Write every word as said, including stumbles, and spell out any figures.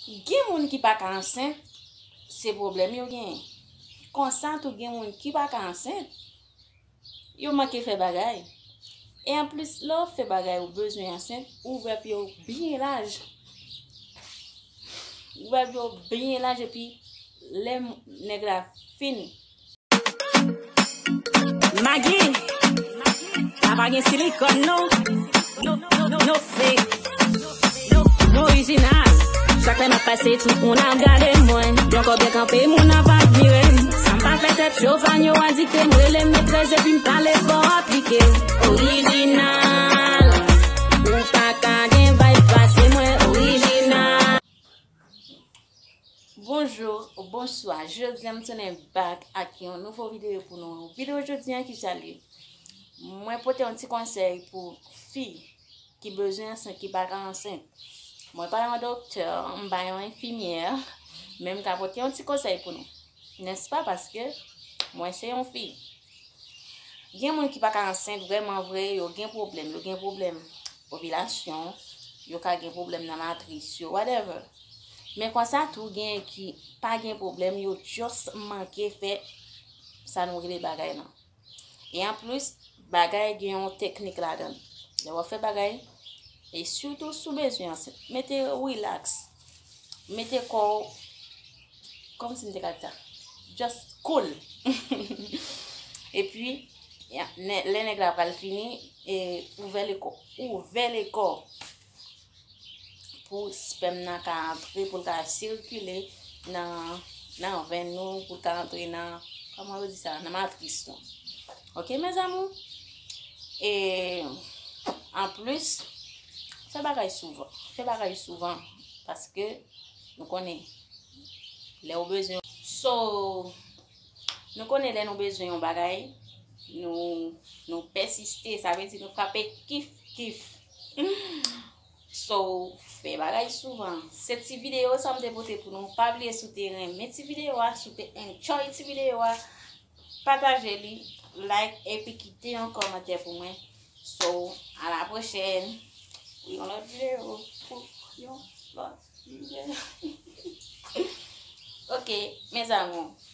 Gen moun ki pa ka ansent, se pwoblèm yo genyen. Konsa tou gen moun ki pa ka ansent, yo manke fè bagay. E anplis, lè w ap fè bagay ou bezwen ansent, ou ouvè pye w byen laj. Ou ouvè pye w byen laj epi lè nèg la fin Magi, sa pa gen silikòn non. No, no, no, no fake. No, no orijinal. Chak lè m ap pase, tout moun ap gade mwen. Yon kò byen kanpe, moun ap admire m. Sa m pa fè tèt cho, fan yo adikte m. Rele m metrès epi m pale fò aplike. Orijinal. Ou pa ka gen vibe pase mwen. Orijinal. Bonjou, bonswa. Jodi a m tounen back ak yon nouvo videyo pou nou. Videyo jodi a ki sa li? Mwen pote yon ti konsèy pou fi ki bezwen ansent, ki pa ka ansent. Mwen pa yon doktè, m pa yon enfimyè, men m ka pote yon ti konsèy pou nou. Nèspa? Paske mwen se yon fi. Gen moun ki pa ka ansent vrèman vre, yo gen pwoblèm, yo gen pwoblèm ovilasyon, yo ka gen pwoblèm nan matris yo, whatever. Men konsa tou, gen ki pa gen pwoblèm, yo just manke fè sa nou rele bagay lan. E anplis, bagay gen yon teknik ladan l. Lè w ap fè bagay, e sitou si w bezwen ansent, mete w rilaks. Mete kò w, kòmsi m te ka di sa, just cool. Epi, lè nèg la pral fini, e ouvè le kò, ouvè le kò pou spèm nan ka antre, pou l ka sikile nan nan venn nou, pou l ka antre nan, kòman yo di sa, nan matris nou. Oke, mes amours? E anplis, fè bagay souvan. Fè bagay souvan, paske nou konnen lè ou bezwen. So, nou konnen lè nou bezwen yon bagay, nou nou pèsiste, sa vle di nou frape kif kif. So, fè bagay souvan. Se ti videyo sa m te pote pou nou. Pa bliye si w te renmen ti videyo a, si w te enjoy ti videyo a, pataje li, like, epi kite yon kòmantè pou mwen. So, a la pwochèn pou yon lòt videyo, pou yon lòt videyo. Oke, mes amours.